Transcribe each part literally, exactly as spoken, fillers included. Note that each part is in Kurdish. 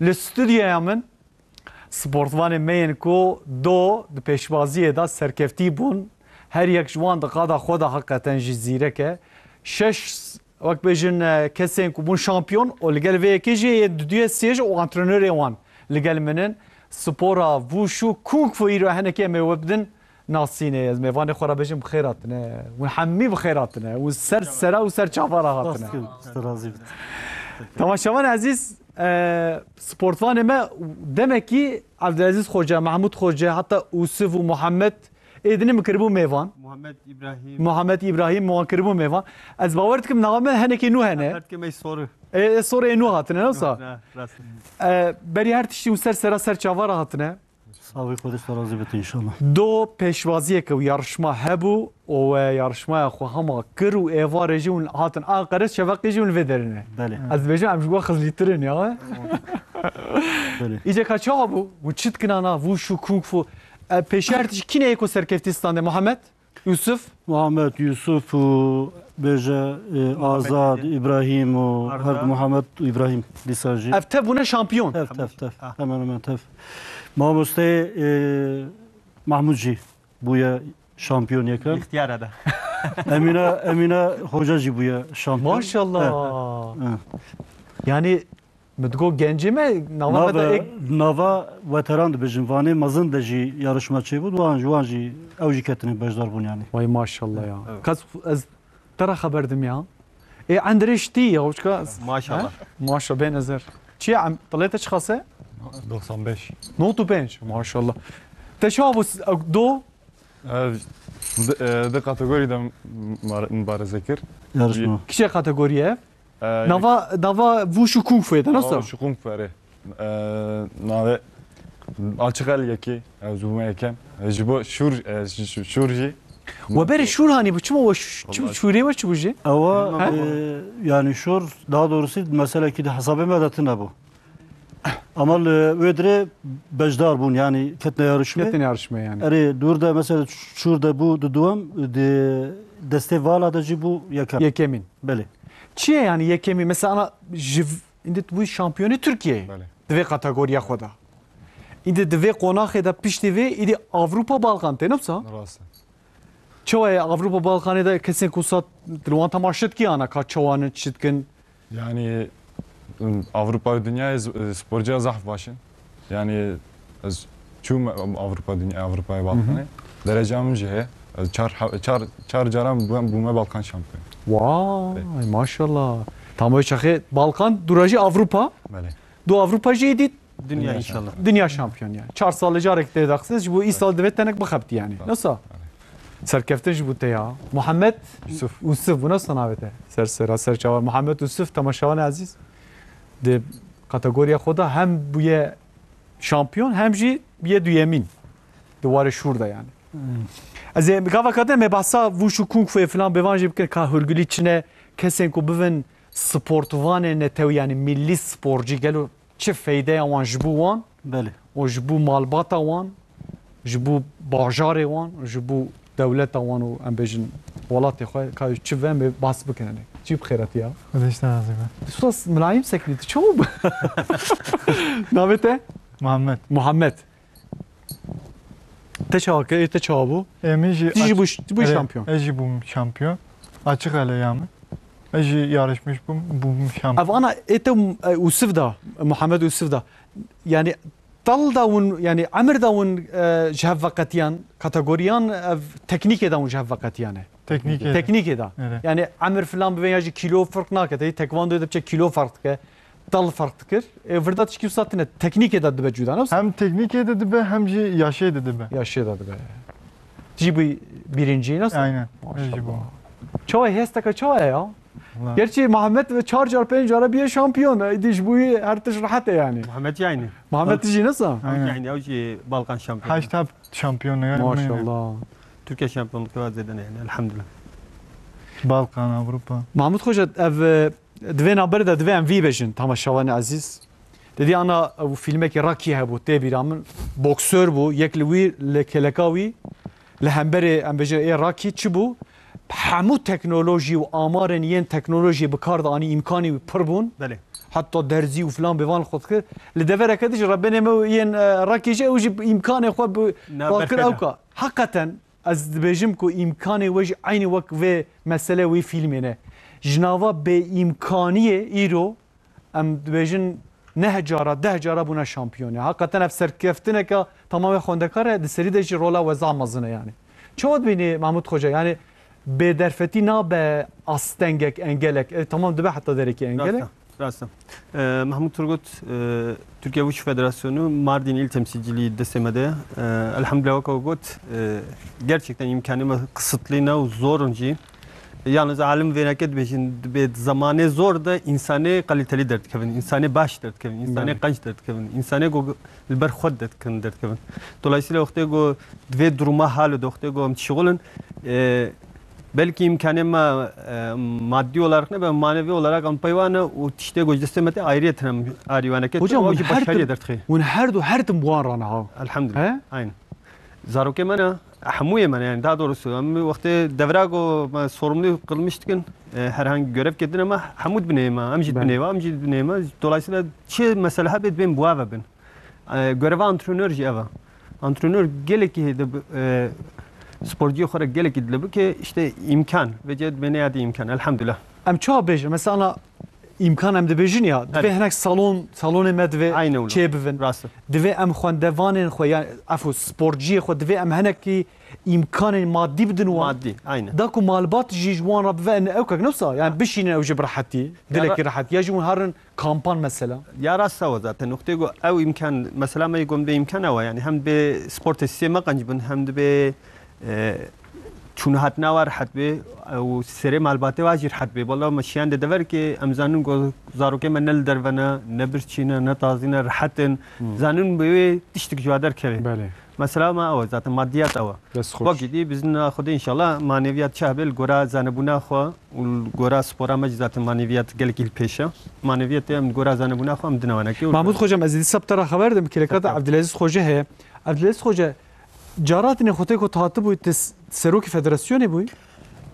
Li stûdyoya min sportvanê me yên ku do di pêşbaziyê de serkeftî bûn. Her yek ji wan di qada xwe de heqeten jî zîrek e. Şeş, wek bêjin, e, kesên ku bûn şampiyon û li gel vê yekê jî yê duduyê sê jî û antrenorê wan li gel min in. Spora wushu kung fu îro henekê em ê we bidin nasînê. Ez mêvanê xwe re bêjim bi xêr hatine. Hûn hemî bi xêr hatine. Hûn ser sera û ser çava re hatine. Rast kir, Xwedê razî bit. Temaşevan ezîz, e, sportvanê me demekî Evdilezîz Xoce, Mehmûd Xoce, heta Ûsiv û Muhammed ê dinê min kiribû mêvan. Muhammed Îbrahîm. Muhammed Îbrahîm min wan kiribû mêvan. Ez bawer dikim nava me henekê nû hene. Her dikim ey soru. Ê, ê sorê nû hatine, ne wisa? Ne, rast. E, berî her tiştî hûn ser sera ser çava re hatine. Savê Xwedê te razî bit înşallah. Do pêşbaziyeke û yarışma hebû û we yarışmaya xwe hema kir û êvarê jî hûn hatin Anqere, şeveqê jî hûn vê derine. Belê. Ez dibêjim em ji we xizlîtir in ya. Belê. Îce ka çawa bû? Hûn çi dikin ana? Wushu, kung fu. E, pêşiya her tişt kî ne yê ku serkeftî stande? Muhammed? Yusuf? Muhammed, Yusuf û bêje, e, Azad, Îbrahîm û Arda. Her du Muhammed û Îbrahîm dîsa jî. Ev tev bûne şampiyon. Tev, tev, tev. Ah. Hemen hemen tev. Mamosteyê, e, Mahmud jî bûye şampiyon yekem. Îxtiyar e de. Emîne, Emîne Hoca jî bûye şampiyon. Maşallah. Eh, eh. Yani, min digot gencê me, nava me de Nava, ek- nava veteran dibêjin, vanê mezin de jî yarışma çêbû, wan, ji wan jî, ew jî ketine beşdar bûn yani. Vay maşallah ya. Evet. Kas ez te re xeber dim ya. Ê, endrê ji tî ya, uçka. Maşallah. He? Maşallah, bê nezer. Çi ye em, dilê te çi xas e? Doksan beş. Nod û pênc, maşallah. Te çawa bû s-, do? Ez di, e, di kategorî de mbar-, mubareze kir. Yarışma. Kişe kategorî ye? E, Nava, nava wushu kung fu ye de, nasıl? Wushu kung fu, erê. E, navê açık el yekî, ez bûme yekem. E, ji bo şûr, e, ji, ji, şûr jî. We berê şûr hanî bû, çima we ş-, çi Vallahi. Şûrê we çi bû jî? Ewa, Bilmem e, ama. Yani şûr, daha doğrusu meselekî de hesabê me de tune bû. Ama li wê dirê beşdar bûn, yani ketine yarışmê. Ketine yarışmê yani. Erê, dûr de mesela şûr de bû di duwem, di destê vala de jî bû yekem. Yekemîn. Belê. Çi ye yani yekemîn? Mesela ana ji v-, îndî tu bûyî şampiyonê Tirkiyeyê. Belê. Di vê kategoriya xwe de. Îndî di vê qonaxê de piştî vê, îdî Avrupa Balkan tê, ne wisa? Rast e. Çawa ye Avrupa Balkanê de kesên ku sat li wan temaşe dikî ana ka çawa ne çi dikin? Yani, Avrupa û dinyayê z-, sporcuya zehf baş in. Yani, ez çûm Avrupa, dinya, Avrupayê Balkanê. Dereca min jî heye. Ez çar ha-, çar, çar caran bûm, bûme Balkan şampiyon. Vay, maşallah. Tam o çaxê Balkan dûra jî Avrupa. Belê. Du Avrupa jî dît. Dinya Dinya inşallah. Dinya şampiyon yani. Çar sal carek tê daxsiz, ji bo îsal divê tenek bixebitî yani. Nasıl? Serkeftin ji bo te ya. Muhammed Yusuf. Yusuf, bu nasıl navê te? Ser sera, ser çawa. Muhammed Yusuf, temaşevan ezîz. Di kategoriya xwe de hem bûye şampiyon, hem jî bûye duyemîn. Di warê şûr de yani. Hmm. Ez ê gava kadar me bahsa wushu kung fu falan bevan jî bikin ka hurgulî çine kesên ku bivin sportvanê netew yani milli sporcî gelo çi feydeya wan ji bo wan Belê. û ji bo malbata wan, ji bo bajarê wan, ji bo dewleta wan û em bêjin welatê xwe, ka çi ve em ê behs bikin hinek. Çi bi xêretî ya? Xwedê ji te razî be. Sos milayim seknî, tu çawa bû? Navê te? Muhammed. Muhammed. Te çawa kir? Ê te çawa bû? Ê, min jî Ti jî aç-, bû, ti bû Erê, şampiyon. Ez jî bûm şampiyon. Açık ele ya min. Ez jî yarışmış bûm, bûm şampiyon. Ev ana ê te, e, Ûsiv da, Muhammed Ûsiv da. Yani tal da hûn, yani emir da hûn, e, ji hev veqetiyan, kategoriyan, ev teknîkê da hûn ji hev veqetiyan e. Teknîkê da. Teknîkê da. Evet. Yani emir filan bibe ya jî kilo ferq nake. Te tekvandoyê de biçe kilo ferq dike. Dal ferq dikir. E, virda tişkî wisa tine. Teknîkê de dibe cuda, ne wisa? Hem teknîkê de dibe, hem jî yaşê de dibe. Yaşê de dibe. Jî bû birincî, nasıl? Aynen. Maşallah. Jî bû. Çawa hesteke çawa ya? Valla. Gerçi Muhammed ve çar car, pênc cara bûye şampiyon. Îdî ji bo wî her tişt rehet e yani. Muhammed jî aynı. Muhammed jî nasıl? Aynen. Ew jî aynı, ew jî Balkan şampiyonu. Heşt hep şampiyon ne? Maşallah. Türkiye şampiyonlukları var zaten yani, elhamdülillah. Balkan, Avrupa. Mahmut Hoca, ev, e, Di vê navberê de divê em vî bêjin, temaşevanê ezîz. Didî ana ew fîlmekî Rocky hebû, tê bîra min. Boksör bû, yek li wî, li kêleka wî, li hemberê, em bêjin, ê Rocky çi bû? Hemû teknolojî û amarên yên teknolojiyê bi kar de anî, îmkanî wî pir bûn. Belê. Heta derzî û filan bêvan xwe dikir. Li devereke din jî rebenê me û yên, e, rekê jî ew jî bi îmkanê xwe bi Ne, balkir berfê ew de. ka. Heqeten ez dibêjim ku îmkanê we jî eynî wek vê mesele wê fîlmê ne. Ji nava bêîmkaniyê îro em dibêjin neh cara, deh cara bûne şampiyonê. Heqeten ev serkeftineke tamamê xwendekar e, di serî de jî rola we zaf mezin e yani. Çawa dibînî Mahmud Xoca? Yani bêderfetî nabe astengek, engelek. E, tamam dibe heta derekê engelek. Rast e, rast e. E, Mahmud Turgut, e, Türkiye Wushu Federasyonu Mardin İl Temsilciliği destê me de. E, elhamdülillah wek got, e, gerçekten imkanê me kısıtlı ne û zor in jî. Yalnız alim vêneke dibêjin, dibê zamanê zor de insanê kaliteli derdikevin, insanê baş derdikevin, insanê Belê. qenc derdikevin, insanê go li ber xwe derdikin derdikevin. Dolayısıyla wextê go divê duruma hal û wextê go em dişixulin, e, belkî imkanê me, e, maddi olarak ne be, manevi olarak em peywa ne û tiştê go ji destê me tê ayriyeten em arî waneke Hocam, wekî hûn her başariyê tim, derdixê. hûn her du, her tim bi wan re ne ha. Elhamdülillah. He? Aynen. Zarokê me ne, hemûyê me ne, yani daha doğrusu. Em wextê devra go me sorumlu kılmış dikin, e, herhangi görev kedine me, hemû dibinê me, em jî Belê. dibinê me, em jî dibinê me. Dolayısıyla çi mesele hebe dibên bi wa ve bin. E, göreva antrenör jî ev e. Antrenör gelekî hê de bi, e, sporciyê xwe re gelekî dile bike, işte imkan, vêce dibêne ya de imkan. Elhamdülillah. Em çawa bêjin? Mesela ana îmkan em dibêjin ya, divê Evet. hinek salon, salonê me divê Aynen öyle. çêbivin. Rast e. Divê em xwendevanên xwe, yani, efû, sportciyê xwe, divê em hinekî îmkanên madî bidin wan. Madî, aynen. Da ku malbat jî ji wan re bive, en ew kek newsa, yani bişînin ew jî bi rehetî, Ya dilekî ra- rehet. Ya jî hûn herin kampan mesela. Ya rast e zaten. Noktê go ew îmkan, mesela me gom bê îmkan ew e. Yani hem dibê sportê sê me qenc bin, hem dibê, e, çûna hatina wa rehet bê, ew serê malbatê wa jî rehet bê. Bala me şiyan de dever ki em zanin go zarokê me ne li derve ne, ne birçî ne, ne tazî ne, rehet in. Hmm. Zanin bi wê tiştik ji wa derkeve. Belê. Mesela me ew e zaten, madiyat ew e. Dest xweş. Wekî dî bizina Xwedê inşallah maneviyat çax bê li gora zanebûna xwe û li gora spora me jî zaten maneviyat gelekî li pêş e. Maneviyatê em li gora zanebûna xwe em dina wenekê û Mahmud Xocam, ez ê dîsa bi te re xeber dim, kêleka te Tabii. Evdilezîz Xoce heye. Evdilezîz Xoce, cara dinê xwe tê ku hatibû, tu s-, serokê federasyonê bûyî?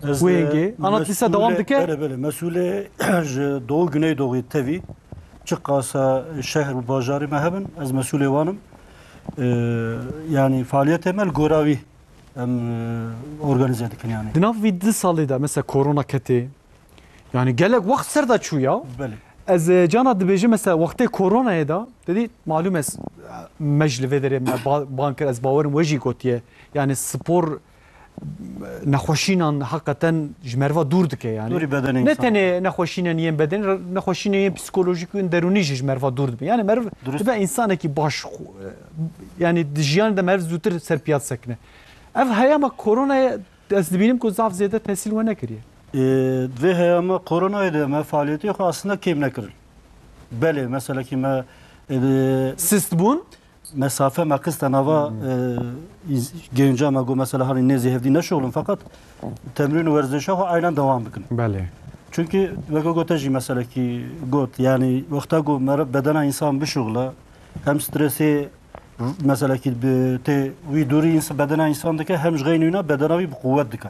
Ez, Wê e, yengê. Ana dîsa dewam mesûlê, dike? Belê, belê. Mesûlê ji Doğu Güneydoğu tevî. Çiqasa şehr û bajarê me hebin, ez mesûlê wan im. E, yani faaliyetê me li gora wî em, e, organize dikin yani. Di nav vî di salê de mesela korona ketê. Yani gelek wext ser de çû ya. Belê. Ez, e, cana dibêjim mesela wextê koronayê de, dedî malûm ez, e, me ji li vê derê me ba-, ban kir, ez bawerim we jî gotiye. Yani spor, e, nexweşînan heqeten ji merva dûr dike yani. Dûrî bedenê Ne insan. tenê nexweşînan yên bedenê, nexweşînan yên psikolojîk û derûnî jî ji merva dûr dibe. Yani merv Durust. dibe insanekî baş, e, yani di jiyanê de merv zûtir ser piya disekine. Ev heyama koronayê ez dibînim ku zaf zêde tesîr we nekiriye. Ê, vê heyama koronayê de me faaliyetê xwe aslında kêm nekirin. Belê, meselekî me, ê, Sist bûn? mesafe me qiste nava, Hmm. ê, îz-, genca me got mesela hani nêzî hevdî neşoxlin, fakat temrîn û werzişa xwe aynen devam bikin. Belê. Çünkü weke gote jî meselekî got, yani wexta ku mere bedena insan bişuxle, hem stresê meselekî bi tê wî dûrî ins-, bedena însan dike, hem ji xeynî wîna bedena wî bi quwet dike.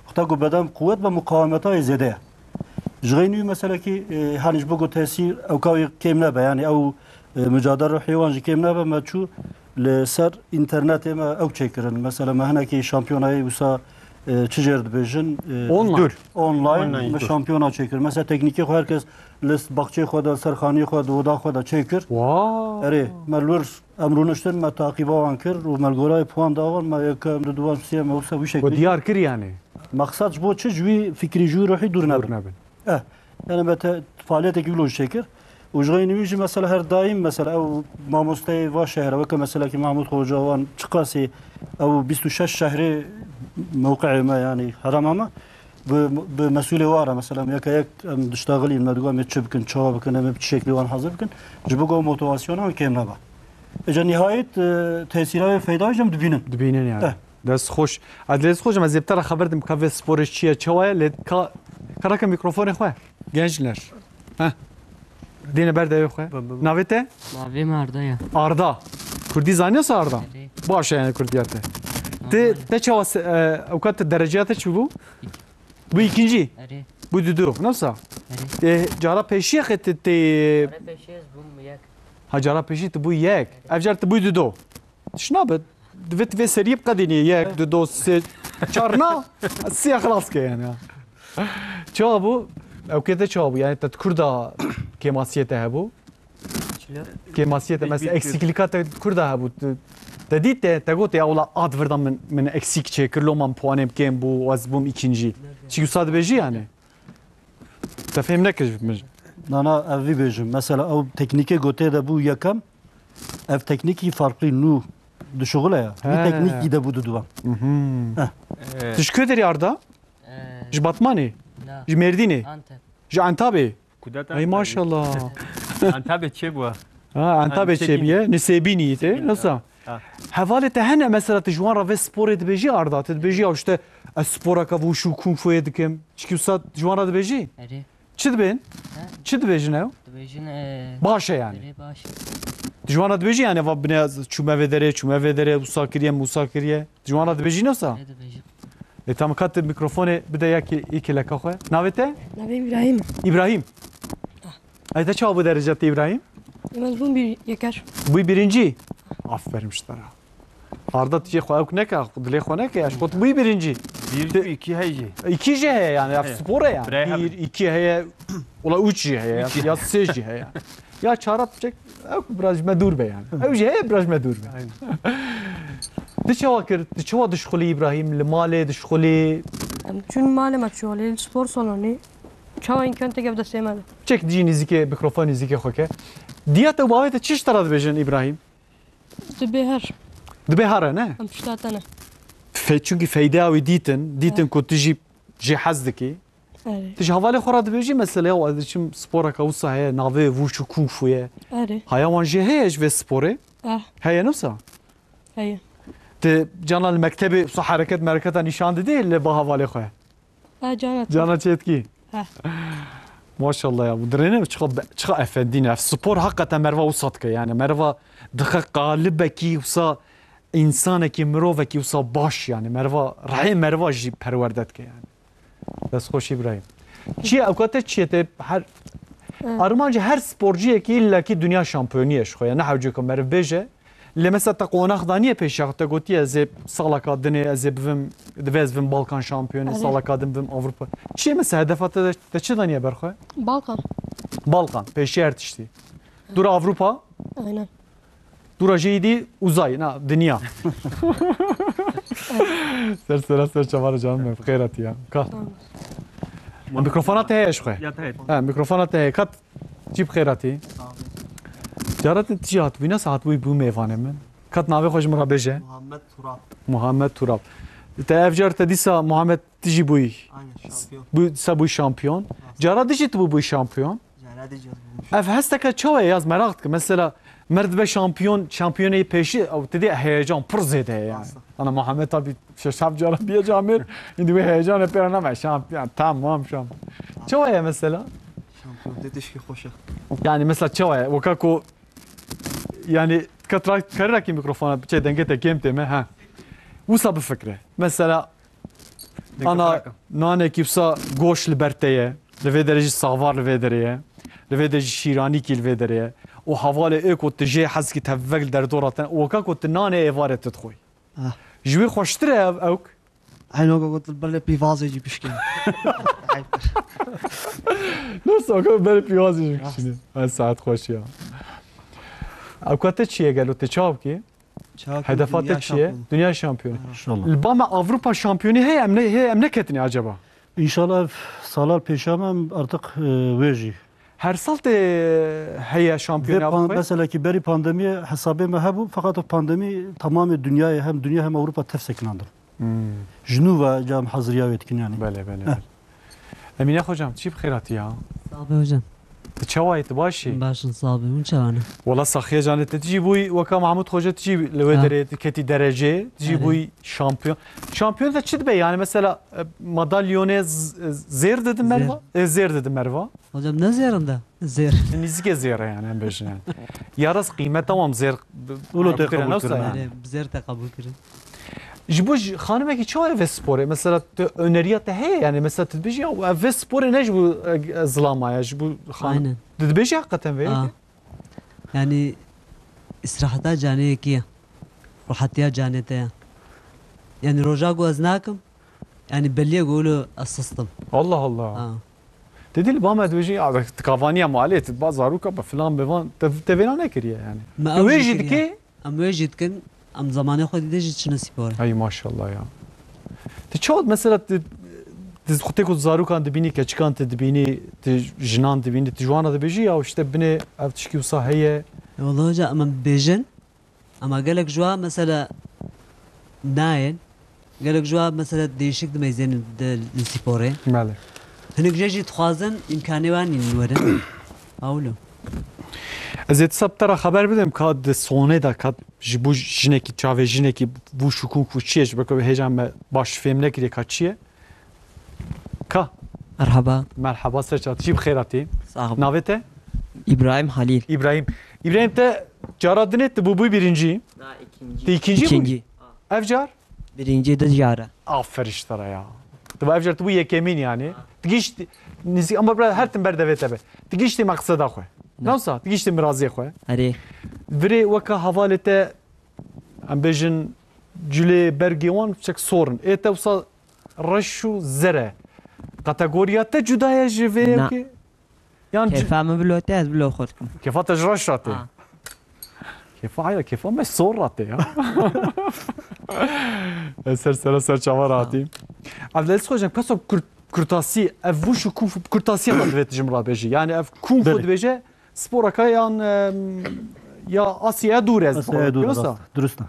Wexta ku beden bi quwet be, muqawemeta wê zêde ye. Ji xeynî wî meselekî, e, hani ji bo ku tesîr ewka wî kêm nebe, yani ew, e, mucadele ruhê wan jî kêm nebe, me çû li ser înternetê me ew çêkirin. Mesela me hinekî şampiyonayê wisa, e, çi jêr dibêjin, e, Online. Dur. online Online, me dur. şampiyona çêkir. Mesela teknîkê xwe herkes li baxçeyê xwe de, ser xaniyê xwe, di oda xwe de çêkir. Wow. Erê, me li wir Em rûniştin, me taqîba wan kir û me li gorayê puan da wan, me yekem, du, duwan, sê, me wisa wî şeklî. We diyar kir yani. Maqsad ji bo çi? Ji wî fikrî, ji wî ruhî dûr nebin. Dûr nebin. Eh, yani me te, faaliyetekî wilo jî çêkir. Û ji xeynî wî jî mesela her daîm mesela ew mamosteyê va şehre, weke mesela ki Mahmud Xoca wan çiqasî ew bîst û şeş şehrê mewqeê me yani herema me. Bi, bi mesûlê wa re, mesela, em yeke yek em diştaxilîn, me digot, em ê çi bikin, çawa bikin, em ê bi çi şeklî wan hazir bikin, ji bo ku motivasyona em kêm nebe. Îca nihayet, e, tesîra wê feyda jî em dibînin. Dibînin yani. Eh. Dest xweş. Adilez xweş, em ez ê bi te re xeber dim, ka vê sporê çi ye, çawa ye, lê ka, ka reke mîkrofonê xwe. Gençler. Heh. Dêne ber devê xwe. Ba, ba, ba. Navê te? Navê me Arda ye. Arda. Kurdî zaniyorsa Arda? Erê. Baş e yani Kurdiya te. Te, Normal. te çawa se-, e, ewka te dereceya te çi bû? Bû ikinci? Erê. Bû dudu. Nasıl? Erê. Ê, cara pêşiyê xwe tu tê. Cara pêşiyê ez bûm yek. Ha, cara pêşî tu bû yek. Ev car tu bûy dido. Tişt nabe. Divê tu vê seriyê biqedînî. Yek, dido, sê, çar na. Siya xilas ke yani. Çawa bû? Ew kê te çawa bû? Yani te kurda kêmasiyê te hebû? Çilo? Kêmasiyê te, mesela, eksikliğa te kurda hebû. Te, te dît te, te got ya, "Wala ad virda min, min eksik çêkir, lo man puanêm kêm bû, ez bûm ikinci." Çi wisa dibêjî yani? Te fêm nekir ji min. Na, na, ev vî bêjim. Mesela, ew teknîkê gotê de bû yekem, ev teknîkî farklı nû dişuxule ya. Vî He. Teknîkî de bû diduwa. Mhm. Heh. Ee, Tu ji ku derê arda? Ee, Ji Batmanê? Na. Ji Mêrdînê? Antep. Ji Antabê? Kudeta Ey maşallah. Antabê çê bû. Ha, Antabê çê bûye. Nisêbînî te, Nisêbînî, nasıl? Ha. Hevalê te hene mesela tu ji wan re vê sporê dibêjî arda, tu dibêjî ya işte ez sporaka wushu kung fu'yê dikim. Çikî wisa ji wan re dibêjî? Erê. Çi dibên? He? Çi dibêjin ew? Dibêjin, e, Baş e yani. Erê, baş e. Tu ji wan re dibêjî yani va bine çûme vê derê, çûme vê derê, wisa kiriye, wisa kiriye. Tu ji wan re dibêjî ne wisa? Erê, dibêjim. E, tamam, ka tu mikrofonê bide yekê, yekê leka xwe. Navê te? Navê Îbrahîm. Îbrahîm. Ah. Ay, te çawa bû derece te, Îbrahîm? Em ez bûm bir yeker. Bûy birinci. Aferin ji te re. Arda tu jê xwe ewk neke, dilê xwe neke, ya ji xwe tu bûy birinci. Bir, Te- iki heyce. İki jê heye yani, ya Heye. Spor e yani. Birey Bir, hebe. İki heye, ola üç jê heye, ya, Üç jê. Ya sê jê heye. Ya çara çek, ewk biraz ji me dûr be yani. Ew jê heye biraz ji me dûr be. Aynen. Tu çawa kir? Tu çawa dişxulî Îbrahîm? Li malê dişxulî? Em çûn malê me çû, lê spor salonî. Çawa îmkan te gef destê me de. Çek dijî nîzîkê, mikrofon nîzîkê xwe ke. Diya te û bavê te çi ji te re dibêjin Îbrahîm? Dibê her. Dibê her e, ne? Em pişta te ne. Fe-, çunkî feydeya wî dîtin, dîtin Evet. Ku tu jî jê hez dikî. Erê. Tu ji hevalê xwe re dibêjî mesela ya ez diçim sporeka wisa heye, navê wû çû kung fu ye. Erê. Haya wan jê heye ji vê sporê? Eh. Heye ne wisa? Heye. Tu cana li mektebê wisa hereket mereketa nîşan didî li ba hevalê xwe? Eh, cana çê. Cana çêtkî. Heh. Maşallah ya, bu dirêne çiqa be-, çiqa efendî ne. Spor hakikaten merva wisa dike yani. Merva dixe qalibekî wisa, insanekî, mirovekî wisa baş yani. Merva, rehê merva jî perwerde dike yani. Destxweş Îbrahîm. Çi ye, ewka te çi ye, te her, Evet. Armancê her sporciyekî illekî dinya şampiyonî ye ji xwe ye. Ne hewce ku meriv bêje. Lê mesela te qonax daniye pêşiya xwe, te gotiye, "Ez ê saleka dinê, ez ê bivim, divê ez bivim Balkan şampiyonê, Evet. Saleka din bivim Avrupa." Çi ye mesela hedefa te, te çi daniye ber xwe? Balkan. Balkan, pêşiya her tiştî. Dûra Avrupa? Aynen. Dûra jê yî dî uzay, na, dinya. Ser sera ser çavara canım benim. Xêr hatî ya. Ka. Tamam. Mikrofona te heye ji xwe. Ya te heye. Ha, mikrofona te heye. Kat, cî bi xêr hatî. Sağ ol. Cara te tijî hatibûyî, nasıl hatibûyî bû mêvanê min? Kat navê xwe ji min re bêje. Muhammed Turab. Muhammed Turab. Te ev car te dîsa Muhammed tijî bûyî. Aynen, şampiyon. Bû, dîsa bûyî şampiyon. Evet. Cara dijî tu bû bûyî şampiyon. Cara dijî ez bûm. Ev hesteke çawa ye, yaz meraq dikim. Mesela, mer dibe şampiyon, şampiyonê pêşî, ew tu dê heyecan pir zêde ye yani. Nasıl? Ana Muhammed abi şeş heft cara diye camêr, indi wê heyecanê pê re name, şampiyon, tamam, şam. Çawa ye mesela? Şampiyon, tê tişkî xweş e. Yani mesela çawa ye? Weka ku, yani, ka tra-, karirakî mikrofona, çê dengê te kêm tê me, ha. Wisa bifikre. Mesela, Ana nanekî wisa goş li ber te ye, li vê derê jî savar li vê derê ye, li vê derê jî şîranîkî li vê derê ye. Û hevalê ê ku tu jê hez kî tevvek li derdora te, û weka ku tu nanê êvarê tu dixwî. Ah. Ji wî xweştir e ev ewk? Eyno ku got li ber pîvazê jî bişkî. Eyb kir. Nasıl weka ber pîvazê jî bişkî? Rast. Her saet xweş ya. Ewka te çi ye gelo, te çawa bikî? Çawa Hedefa te çi ye? Şampiyonu. Dünya şampiyonu. Aha. İnşallah. Li ba me Avrupa şampiyonu heye, em ne, heye, em neketinê acaba? İnşallah ev salar pêşa me em artık, e, wê jî. Her sal te heye şampiyonu Avrupayê? Mesela ki berî pandemiyê hesabê me hebû, fakat o pandemî tamamê dünyayê hem dünya hem Avrupa tev sekinandin. Hmm. Ji nû ve cam haziriya wê dikin yani. Belê, belê, belê. Emine hocam, çi bi xêr hatî ya? Sağ ol hocam. Tu çawa yî, tu baş î? Baş in, sağ ol. Hûn çawa ne? Wela saxiye canê te, tu jî bûyî weka Mahmut Hoca, tu jî li wê derê, tu ketî derecê, tu jî bûyî şampiyon. Şampiyon te çi dibe yani mesela, e, madalyonê z-, e, zêr didin merva? E, zêr didin merva. Hocam ne zêrinde? Zêr. Nîzikê zêr e yani, em bêjin yani. Ya rast qîmeta wan zêr. Ulo te qebûl kirin. Erê, zêr te qebûl kirin. Ji bo ji xanimekî çawa ye vê sporê? Mesela tu öneriya te heye, yani mesela tu dibêjî ya ev vê sporê ne ji bo, e, zilama ye, ji bo xanim. Aynen. Tu dibêjî hakikaten vê yekê? Yani îstiraheta canê yekî ye. Rohetiya canê te ye. Yani roja ku ez nakim, yani belliye ku wilo ez sistim. Allah Allah. Ha. Dedî li ba me dibêjî ya, tu kavaniya malê, tu ba zaroka be filan be van, te, te vêna nekiriye yani. Me Tu ew wê jî jî kiriye. dikê? Em wê jî dikin, em zamanê xwe dî de jî diçine spor. Hey maşallah ya. Tu çawa mesela tu, tu xwe tê ku zarokan dibînî, keçikan tu dibînî, tu jinan dibînî, tu ji wana dibêjî ya işte binê ev tişkî wisa heye? E, wala hoca, em, em dibêjin, ama gelek ji wa mesela nayên, gelek ji wa mesela değişik dimeyzênin di, di sporê. Belê. Hinek jê jî dixwazin îmkanê wan nînin werin. Hawlo. Ez ê disa bi te re xeber bidim ka di sonê de ka ji bo jinekî, çavê jinekî wûşû kung fu çi ye, ji ber ku hêja me baş fêm nekiriye ka çi ye. Ka? Merhaba. Merhaba, ser çat. Jî bi xêr hatî. Sağ ol. Navê te? İbrahim Halil. İbrahim. İbrahim te cara dinê tu bûbû birincî. Na, ikinci. Tu ikinci bû? İkinci. Ev car? Birinci de cara. Aferin ji te re ya. Tu ev car tu bû yekemîn yani. Tu gişt nizî ama bira her tim berdevê te be. Tu giştî meqseda xwe. Ne. Nawsa, tu giştî mirazê xwe. Erê. Virê weka hevalê te em bêjin culê bergê wan çek sorin. Ê te wisa reş û zer e. Kategoriya te cuda ye ji vê Na. yekê? Yan c- Kêfa min bilo te, ez bilo xwe dikim. Kêfa te ji reş re tê. Ha. Kêfa haya, kêfa me sor re tê ya. Ez ser sera ser çava re hatî. Abdelaziz Hocam, kesa kurt-, kurtasî, ev wûşû kung fu, kurtasî ya divê tu ji min re bêjî. Yani ev kung fu Belê. dibêje, sporeka yan, em, ya Asya'ya dûr ez Asya'ya dûr, Yoksa? rast. Durust e.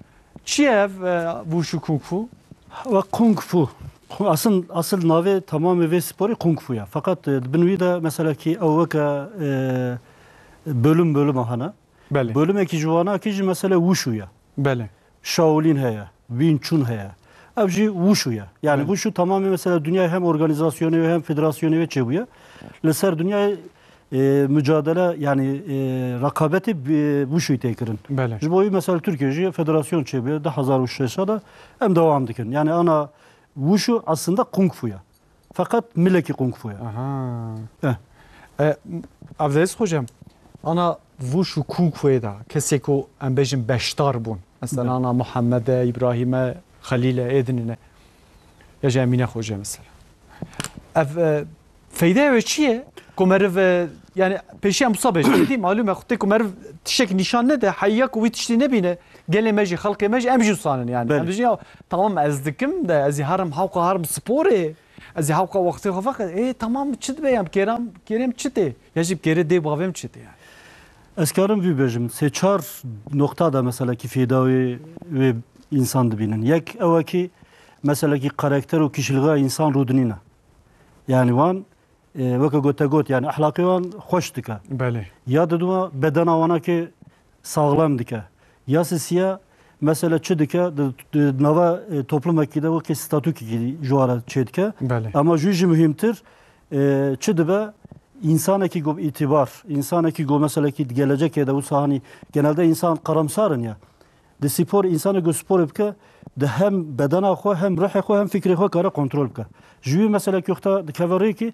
Çi ye ev, e, wûşû kung fu? Ve kung fu. Ku-, asıl, asıl navê tamamê vê sporê kung fu ya. Fakat, e, bin wî de mesela ki ew weke, e, bölüm bölüm hene. Belê. Bölümekî ji wana ki jî mesela wushu ya. Belê. Shaolin heye, Wing Chun heye. Ev jî wushu ya. Yani Belê. wushu tamamê mesela dünya hem organizasyonê ve hem federasyonê ve çêbûye. Li ser dünya, e, mücadele yani, e, rekabetê bi wushu tê kirin. Belê. Ji bo wî mesela Türkiye jî federasyon çêbûye, du hazar û şeş de em devam dikin. Yani ana wushu aslında kung fu ya. Fakat milekî kung fu ye. Aha. Eh. E, Abdelaziz Hocam, ana wushu kung fuê de kesê ku em bêjin beşdar bûn. Mesela Belê. ana Muhammede, Îbrahîme, Xelîle, ê dinine. Ya jî Emîne Hoca mesela. Ev, e, feydeya wê çi ye? Ku meriv, e, yani pêşî em wisa bêjin. Dî malûm e, xwedê ku meriv tiştek nîşan nede, heya ku wî tiştî nebîne, gelê me jî, xelkê me jî, em jî wisa nin yani. Belê. Em dibêjin ya, tamam ez dikim de, ez ê herim hewqa herim sporê. Ez ê hewqa wextê xwe veqe, ê, tamam, çi dibe ya, kêram, kêrêm çi tê? Ya jî kêrê dê bavêm çi tê yani? Ez karim vî bêjim, sê çar noqta de mesela ki fêda wê, wê însan dibînin. Yek ew e ki mesela ki karakter û kişiliga însan rûdinîne. Yani wan, e, weke gote got, yani ehlaqê wan xweş dike. Belê. Ya diduma bedena wana ki saxlem dike. Ya sisiya mesela çi dike, di, di nava, e, toplumekî de wekî statûkekî ji wara çêdike. Belê. Ama jû jî muhîmtir, e, çi dibe? Însanekî go îtîbar, însanekî go mesela kî di gelecekê de wisa hanî genelde însan karamsar in ya. Di spor, însanê go spor bike, di hem bedena xwe, hem ruhê xwe, hem fikrê xwe kare kontrol bike. Ji wî mesela kî wexta dikeve rêkî,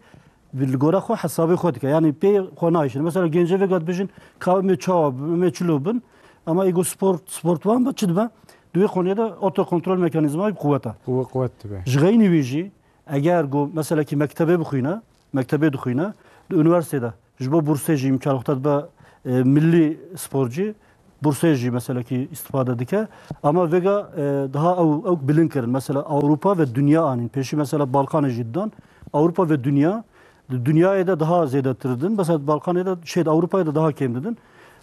bi li gora xwe hesabê xwe dike. Yanî pê xwe nayişin. Mesela gencê vêga dibêjin, ka em ê çawa bin, em ê çilo bin. Ama ego sport, sportvan be, çi dibe? Di wê xonê de otokontrol mekanîzmayê bi quwet e. Qu-, quwet dibe. Ji xeynî wî jî, eger go, mesela kî mektebê bixwîne, mektebê dixwîne, di unîversîtê de, ji bo bursê jî îmkan wexta dibe, e, millî sporcî, bursê jî mesela kî îstifade dike. Ama vêga, e, daha ew, ew bilind kirin. Mesela Ewropa ve dinya anîn. Pêşî mesela Balkanê jî didan. Ewropa ve dinya, di dinyayê de daha zêdetir didin. Mesela Balkanê de, şey, Ewropayê de daha kêm didin.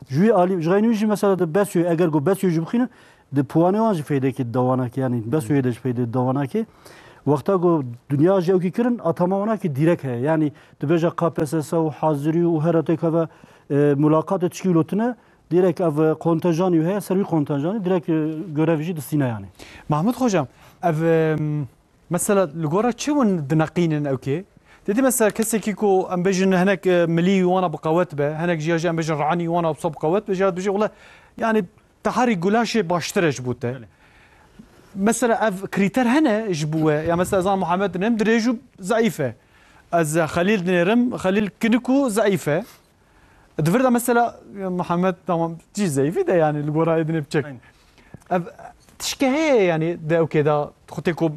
Ji wî alî, ji xeynî wî jî mesela di Besyoyê, eger ku Besyoyê jî bixwînin, di puanê wan jî feydekî dide wana ki, yanî Besyoyê de jî feyde dide wana ki. Wexta ku dinya jî ewkî kirin, atama wana ki dîrek heye. Yanî dibêje K P S S û hazirî û her têk heve, e, mulaqatê tişkî wilo tune, dîrek ev, e, kontenjanî heye, ser wî kontenjanî dîrek, e, görev jî distîne yanî. Mahmud Hocam, ev, em, mesela li gora çi hûn dineqînin ewkê? Didî mesela kesekî ku em bêjin hinek, e, milî wana bi qewet be, hinek jî ya jî em bêjin ranî wana wisa bi qewet be, jî ya dibêje wele, yanî te herî gulaşê baştir e ji bo te. Belê. Mesela ev krîter hene ji bo we. Ya mesela ez zanim Muhammed dinêrim dirêj û zeîf e. Ez Xelîl dinêrim, Xelîl kinik û zeîf e. Di vir de mesela Muhammed tamam cî zeîfî de yani li gora êdinê biçek. Aynen. Ev tişke heye yani de ew kê de xwe tê ku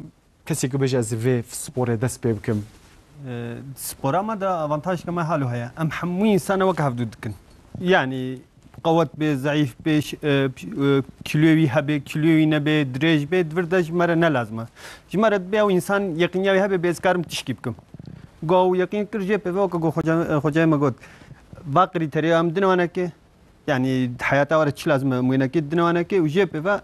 kesê ku bêje ez vê sporê dest pê bikim. Ee, spora me de avantajeke me halo heye. Em hemû insana wek hevdû dikin. Yani qewet bê, zeîf bê, ş-, e, p-, e, kîloyê wî hebe, kîloyê wî nebe, dirêj bê, di vir de ji me re ne lazim e. Ji me re dibê ew însan yeqîniya wî hebe, bê ez karim tişkî bikim. Go ew yeqîn kir jê pê ve weke ku xoca-, e, xocayê me got. Va krîterê em dine wanekê, yani heyata were çi lazim e em wênekê, dine wanekê û jê pê ve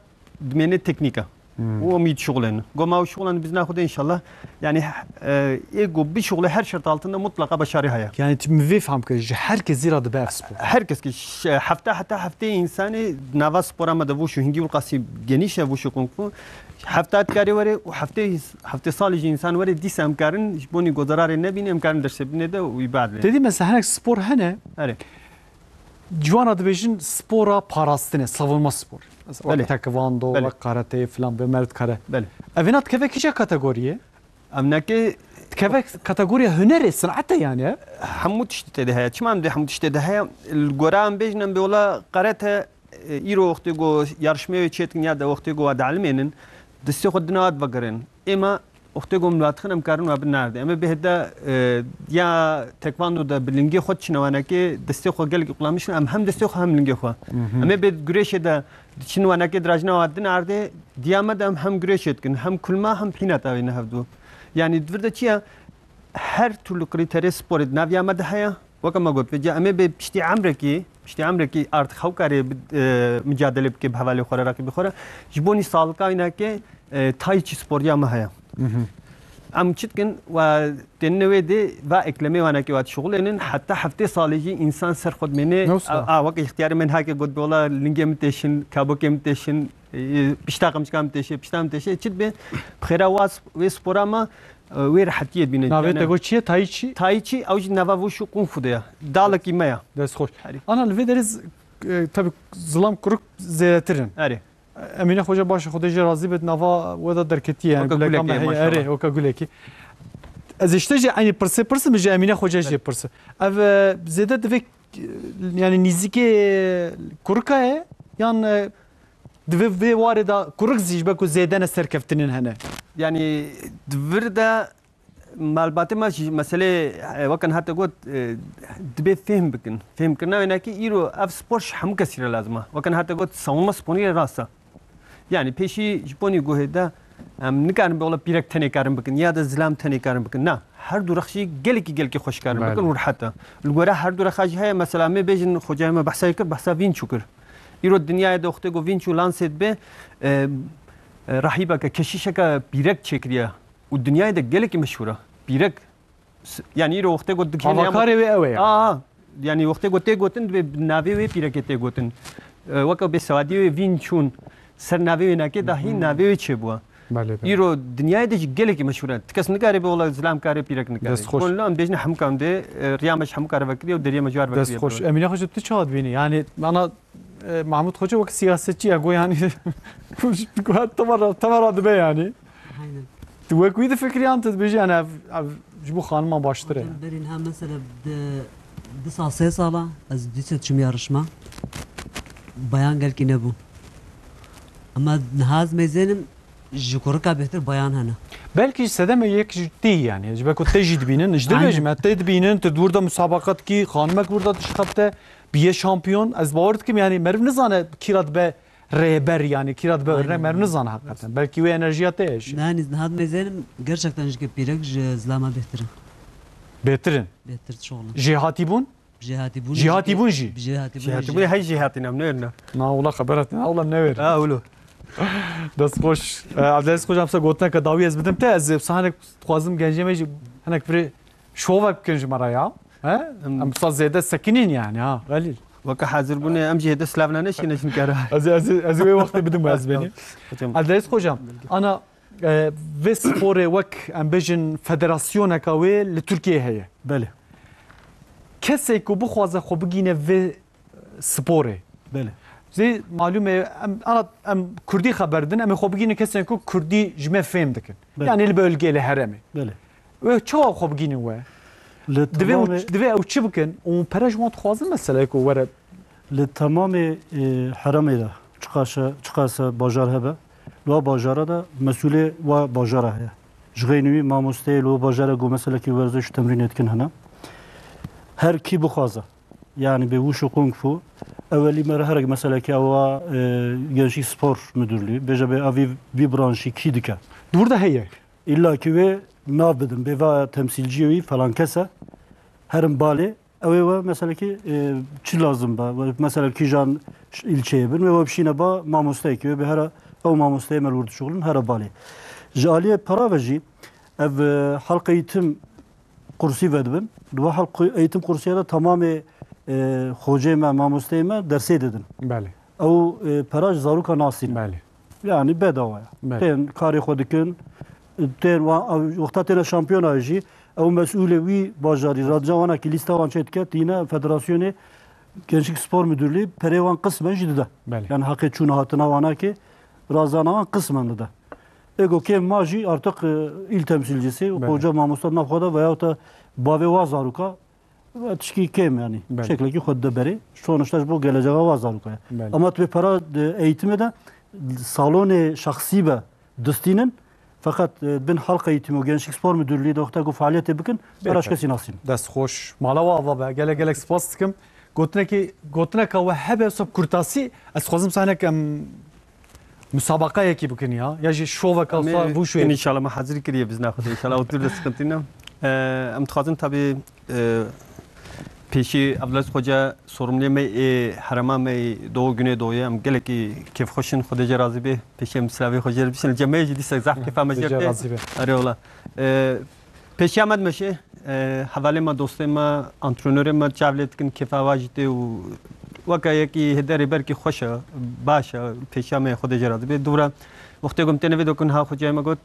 dimêne teknîka. Hmm. Û em yî dişuxulênin. Go ma ew şuxulan bizna xwe de înşallah. Yani, e, ê go bişuxulê her şert altında mutlaka başarî heye. Yani tu min vê fehm kir, ji her kesî re dibe ev spor. Her kes ki ş-, hefte heta heftê insanê nava spora me de wuşu hingî û qasî genîş e wuşu kung fu. Hefte dikarê were û heftê, heftê salî jî însan were dîsa em karin ji bonî go zararê nebîne em karin dersê binê de û îbad lê. Te dî mesela hinek spor hene. Erê. Ciwana dibêjin spora parastinê, savunma spor. Mesela Belê. Wek tekvando, Belê. Wek karate filan, vê meriv dikare. Belê. Evêna dikeve kîja kategoriyê? Em neke Dikeve kategoriya hunerê, sinete yani, he? Hemû tiştî tê de heye. Çima em dê hemû tiştê de heye? Li gora em bêjin em bê wela karate, e, îro wextê ku yarışmeyê wê çêdikin ya da wextê ku wa dielmênin, destê xwe dina wa divegerin. Êma wextê ku em li wa dixin em karin wa bin nerdê. Em ê bêhde, e, ya tekvando de bi lingê xwe diçine wanekê destê xwe gelekî qulamiş in, em hem destê xwe hem lingê xwe. Hı hı. Em ê bê güreşê de diçin wanekê dirajina wa din erdê, diya me de em hem güreşê dikin, hem kulma hem pîna tavêne hevdu. Yani di vir de çi ye? Her türlü krîterê sporê di nav ya me de heye. Weke me got, vêca em ê bê piştî emrekî, piştî emrekî artık hew karê bi, e, micadele bike bi hevalê xwe re, rakîbê xwe re. Ji bo nî salika wî nake, e, tayî çi sportiya me heye. Mhm. Em çi dikin, wa tênine wê dê, va eklemê wanekê wa dişuxulênin, heta heftê salê jî însan ser xwe dimêne, Ne wisa? a, a, weke îxtiyarê me nihake got, bi wela lingê min têşin, kabokê min têşin, e, pişta qamçika min têşe, pişta min têşe, çi dibe, bi xêra wa sp-, wê spora me, e, wê rehetiyê dibîne. Navê te got çi ye? Tayî çi? Tayî çi, ew jî nava wushu kung fu de ye. Dalekî me ye. Dest xweş. Herî. Ana li vê derê z-, e, tabii zilam kurik zêdetir in. Erê. Emîne Xoca baş e, Xwedê jê razî bit, nava we de derketiye, yani Weke guleka gulekê, me heye, maşallah. Erê, weke gulekî. Ez işte jî eynî pirsê pirsim, ji Emîne Xoca jê Evet. pirsim. Ev, e, zêde divê, e, yani nîzikê kurika ye, yan, e, divê vê warê de kurik zî ji ber ku zêde ne serkeftinên hene? Yani di vir de malbatê me jî meselê, e, weke niha te got, e, dibê fêhm bikin. Fêhmkirina wênekê îro ev spor ji hemû kesî re lazim e. Weke niha te got savunma sporî rast e. Yani pêşî ji ponî guhê de em nikarin bi wela pîrek tenê karin bikin ya da zilam tenê karin bikin. Na, her du rex jî gelekî, gelekî xweş karin Belê. bikin û rehet e. Li gora her du rexa jî heye, mesela em ê bêjin xocayê me behsa kir, behsa Wing Chun kir. Îro dinyayê de wextê ku Wing Chun lansê dibe, e, e, rahîbeke, keşîşeke pîrek çêkiriye. Û dinyayê de gelekî meşhûr e. Pîrek, s-, yani îro wextê got digihên ya Avakarê wê ew e yani. Aa, yani wextê got tê gotin, dibê bi navê wê pîrekê tê gotin. E, weke bêsewadiyê wê Wing Chun ser navê wê nake dahî Hı hı. navê wê çêbûye. Belê, belê. Îro dinyayê de jî gelekî meşhûr e. Ti kes nikare bê wela zilam kare pîrek nikare. Dest xweş. Kon lan bêjne hemû kam dê, e, riya me ji hemû kare vekiriye û deriyê me ji war vekiriye. Dest xweş. Emîne Xoca, tu çawa dibînî? Yani, ana E, Mahmut Xoca wek siyasetçi ya, got yani, got tevera, tevera dibe yani. Aynen. Tu wek wî difikirî yan tu dibêjî yani ev, ev ji bo xanima baştir e? Hocam, berî niha mesela di, di sal, sê sala ez dîsa çim yarışma. Bayan gelkî nebû. Ama niha ez mêzênim ji kurika bêhtir bayan hene. Belkî ji sedeme yek jî tê yani. Ji ber ku te jî dibînin, ji Aynen. dibêjim, tê dibînin, tu dûr de musabaqa dikî, xanimek dûr de dişixebite. Biye şampiyon. Ez bawer dikim, yani meriv nizane kîra dibe rêber, yani kîra dibe Aynen. örnek, meriv nizane hakikaten. Belkî wê enerjiya te ye jî. Naniz, niha mêzênim gerçekten ji ke pîrek ji zilama bêhtir in. Bêhtir in. Bêhtir şoxlin. Jêhatîbûn? Jêhatîbûn Jêhatîbûn jî? Jêhatîbûn Jêhatîbûn jî. Hey jêhatîn em nêrine. Na wala xebera te, na wala newêr. Ha, wilo. Dest xweş. E, Abdelaziz Xoca, em size gotineke dawî ez bidim te, ez sahanek dixwazim gencê me jî hinek virê şovek bikin ji me re ya. He? Em- Em sa zêde sekinîn yani ha, Xelîl. Weke hazir bûne, em jî hêde silav neneşîne ji kara. Ez, ez, ez wê wextê bidim ez benî. Hocam. Abdelaziz Xoca, ana, e, vê sporê wek em bêjin federasyoneka wê li Tirkiyeyê heye. Belê. Kesê ku bixwaze xwe bigîne vê sporê. Belê. Zê malûm e, em, ana, em kurdî xeber din, em ê xwe bigînin kesên ku kurdî ji me fêm dikin. Belê. Yanî li bölgê, li herêmê. Belê. Wê çawa xwe bigînin we? Li Divê û tamamê ç-, divê ew çi bikin? Û pere ji wan dixwazin meseleyê ku were Li temamê, e, herêmê de çiqaşe, çiqase bajar hebe, li wa bajara de mesûlê wa bajara heye. Ji xeynî wî mamosteyê li wa bajara ku meselekî werziş temrînê dikin hene. Her kî bixwaze. Yani bi wushu kung fu, ewelî me re herek meselekî ewa, e, Gençlik Spor Müdürlüğü, bêje bê evî vî branşî kî dike. Di wir de heye. İlla ki wê nav bidin, bê va temsîlciyê wî falan kes e. Herin balê, ew ê we meselekî, e, çi lazim be? We mesela kîjan ş-, îlçeyê bin, wê we bişîne ba mamosteyekî, wê bê here ew mamosteyê me li wir dişuxulin, here balê. Ji aliyê pera ve jî ev, e, halk eğitim kursî vedibin. Di we halk eğitim kursiya de tamamê, e, xoceyê me, mamosteyê me dersê didin. Belê. Ew, e, pera ji zaroka nasîn. Belê. Yani bedawaya. Belê. Tên karê xwe dikin, tên wa-, ew wexta têne şampiyonayê jî, ew mesûlê wî bajarî, radca wana ki lîsta wan çê dike, tîne federasyonê Gençlik Spor Müdürlüğü perê wan qismen jî dide. Belê. Yani haqê çûna hatina wana ki razana wan qismen dide. Ego kêm ma jî artık, e, il temsilcisi, Belê. Hoca mamosta nav xwe de veyahut da bavê wa zaroka, e, tişkî kêm yani. Belê. Şeklekî xwe dide berê. Sonuçta ji bo gelecexa wa zaroka ye. Belê. Ama tu bê pera, e, eğitimê de salonê şexsî be distînin. Fakat, e, bin halk eğitimi û Gençlik Spor Müdürlüğü de wexta ku faaliyetê bikin, Bê pera ji pere. Kesî nasîn. Dest xweş. Mala we ava be. Gelek gelek spas dikim. Gotinekî, gotineka we hebe wisa bi kurtasî, ez dixwazim wisa hinek em musabaqeyekî bikin ya. Ya jî şoveka Em ê wisa vûşûyê. Înşallah me hazir kiriye bizna xwe de înşallah. Otur da sıkıntı ne? Ee, em dixwazin tabii, e, pêşî Evlez Xoca sorumlê me ê herema me ê Doğu Güneydoğu'ya em gelekî kêfxweş in. Xwedê jê razî bê. Pêşî em silavê xwe jê re bişin. Li cem me jî dîsa zehf kêfa me Xwedê jê jê re tê. Razî be. Erê wala. Ee, Pêşiya me dimeşê, e, hevalê me, dostê me, antrenorê me çav lê dikin, kêfa wa jî tê û weke yekî hêderê berkî xweş e, baş e, pêşiya me Xwedê jê razî bê. Dûra wextê ku em têne vê dokin ha xwecayê me got,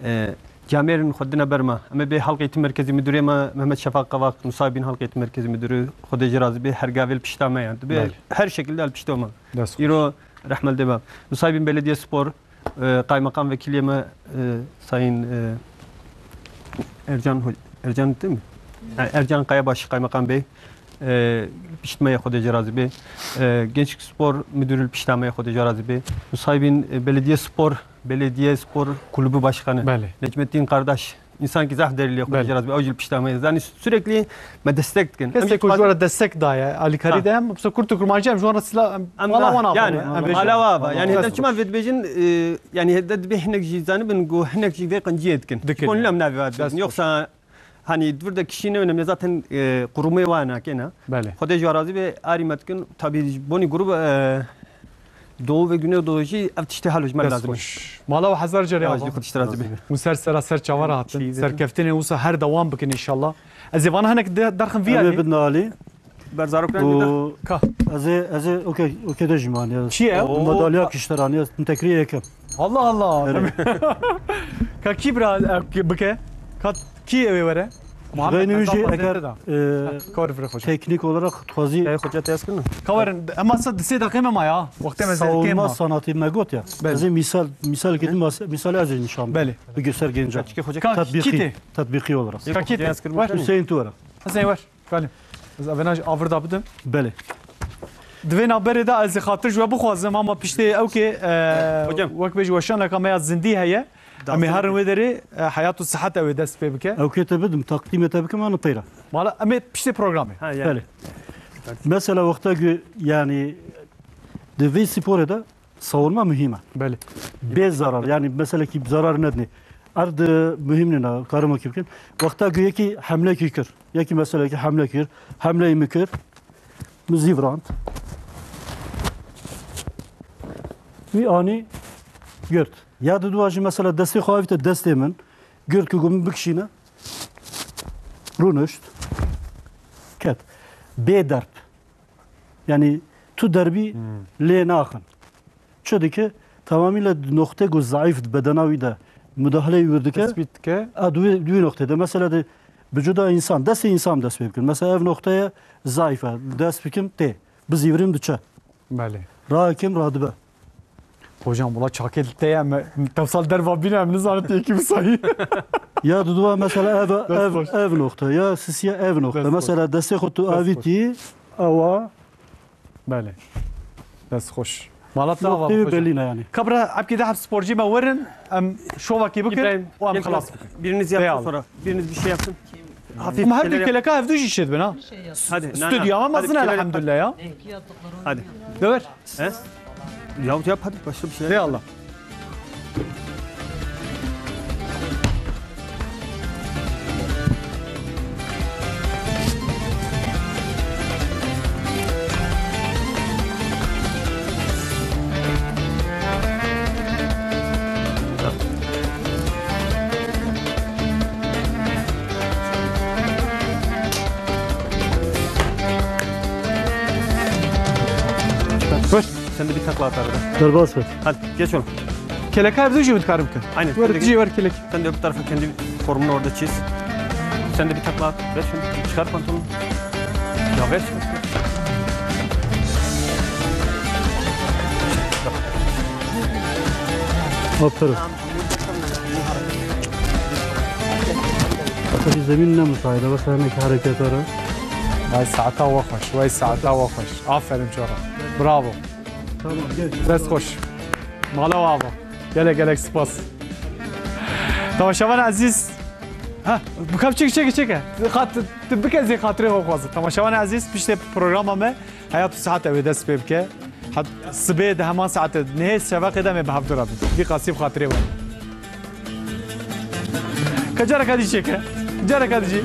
e, camêrin xwe dine ber me. Em ê bê Halk Eğitim Merkezi Müdürê me, Mehmet Şafak Kavak, Nusaybîn Halk Eğitim Merkezi Müdürü, Xwedê jê razî bê, her gavê li pişta me ye. Dibê Belê. Her şekilde li pişta me. Dest xweş. Îro rehmel dê be. Nusaybîn Belediye Spor, e, Kaymakam Vekilê me, e, Sayın, e, Ercan Ho-, Ercan değil mi? Yani Ercan Kayabaş Kaymakam Bey, e, pişt me ye Xwedê jê razî bê. E, Gençlik Spor Müdürü pişta me ye Xwedê jê razî bê. Nusaybîn, e, Belediye Spor, Belediye Spor Kulübü Başkanı Belê. Necmettin Kardaş. Însankî zehf derî lê Xwedê Belê. Jê razî bê. Ew jî li pişta me ye. Zanî sürekli me destek dikin. Em Kesê jî ku ji dixwazin we re destek daye, alîkarî Ha. de em, qisa kurd û kurmancî em ji wan re sila, em, Em mala wan ava yani, em mala wan ava. Yani, hêdî çima vê dibêjin, e, yani, hêdî dibê hinek jî zanibin ku hinek jî vê qenciyê dikin. Dikin. Kon lem navê wa dibêjin. Dest xweş. Yoksa, hani, di vir de kişî ne önemli. Zaten, e, qurumê wa nakêna. Belê. Xwedê ji wa razî bê, arî me dikin. Tabii, ji bonî grup, e, Doğu ve Güneydoğu jî ev tiştê halo ji me Dest lazim e. Xweş. Mala we hezar carê ava. Xwedê ji xwe razî bê. Hûn ser sera ser çava re hatin. Çî Serkeftinên wisa her dewam bikin înşallah. Ez ê vana hinek de-, derxim vî Em ê yanî. Bidin alî. Ber zarok rengî de. Û Ka. Ez ê, ez ê, okey, okey de jî man ya. Çi ye? Oo. Madalya kişteran ya, tekrî yekem. Allah Allah. Erê. Ka kî bira, e, bike? Ka kî ew ê were? Muhammed Xeynî wî jî Hasan eger, Hazretî da. e, Ka vir xweş. Teknik olarak dixwazî Ey, xoca tez kirin. Ka werin, ema se di sê deqê me ma ya. Wextê me zêr kêm savunma ma. Sanatî me got ya. Belê. Ez ê misal, misal kê, mas-, misal ez ê nîşan Belê. Bigir ser genca. Çike xoca Ka Tatbîqî, çi tê? Tatbîqî olarak. Ka kî tê? Hüseyin tu were. Hüseyin were. Kalî. Ez ê ver. Kalî. Ez evêna jî avirda bidim. Belê. Di vê navberê de ez ê xatir ji we bixwazim, ama piştê ew kê, e, Hocam. Wek bêjî weşaneka me ya zindî heye. Em ê herin wê derê, e, heyat û sihet ew ê dest pê bike. Ew kê te bidim, takdîmê te bikim, ana peyra. Mala em ê piştê programê. Ha, yani. Belê. Mesela wexta ku, yani, di vê sporê de savunma muhîm e. Belê. Bê zarar, yani meselekî zarar nedinê. Erd muhîm nîne, karim wekî bikin. Wexta ku yekî hemlekî kir, yekî meselekî hemle kir, hemleyê min kir, min zîvirand. Wî anî girt. Ya di dua jî mesela destê xwe avîte destê min, girt ku min bikişîne, rûnişt, ket. Bê derb. Yani tu derbî Hmm. lê naxin. Çi dike? Tamamıyla noxtê ku zayıf di bedena wî de müdahale wî dike. Tespît dike. A, di wî, di wî noxtê de. Mesela de bi cuda insan, destê insan dest pê bikin. Mesela ev noxteye zayıf e. Dest bikim tê. Bizîvirim diçe. Belê. Rakim radibe. Hocam, wala çakê li te ye, me, tevsal derva bîne, em nizanin tu yekî bisayî. Ya duduwa mesela ev, Dest ev, xweş. Ev noxte, ya sisiye ev noxte. Dest xweş. Mesela destê xwe tu Dest xweş. Avîtî, ewa. Belê. Dest xweş. Mala te ava Noxtê wî xweş. Belî ne yani. Kabra, epkê de hep sporcî me werin, em şovakê bikin, İbrahim, û em gel xilas biraz bikin. Biriniz yapsın Eyvallah. Sonra. Biriniz bir şey yapsın. Hafif Ama her şeyler bir yap. Keleka hevdu jî şêt bin ha. Hadi. Stüdyo ama mazın elhamdülillah ya. Hadi. Döver. He? Yahut yap hadi başka bir şeyler. Eyvallah. Buyur. Sen de bir takla at arada. Derbas ver. Hadi geç oğlum. Keleka evde jî dikarim ki. Aynen. Ver, sen de jî ver kelek. Sen de öbür tarafa kendi formunu orada çiz. Sen de bir takla at. Ver şunu. Çıkar pantolonu. Ya ver şunu. Aferin. Tabii zemin ne müsait, ama sen hareket ara. Vay saata we xweş, vay saata we xweş. Aferin çora. Bravo. Tamam, gel. Dest xweş. Mala we ava. Gelek gelek spas. Temaşevan ezîz. Ha, bikap çek çek çek. Xat, tu bike zê xatirê xwe xwazin. Temaşevan ezîz, piştê programa me heya tu saet ew ê dest pê bike. Hat sibê di heman saetê nihê şeveqê de me bi hevdû re bin. Vî qasî bi xatirê we. Ka careka dî çêke. Careka dî jî.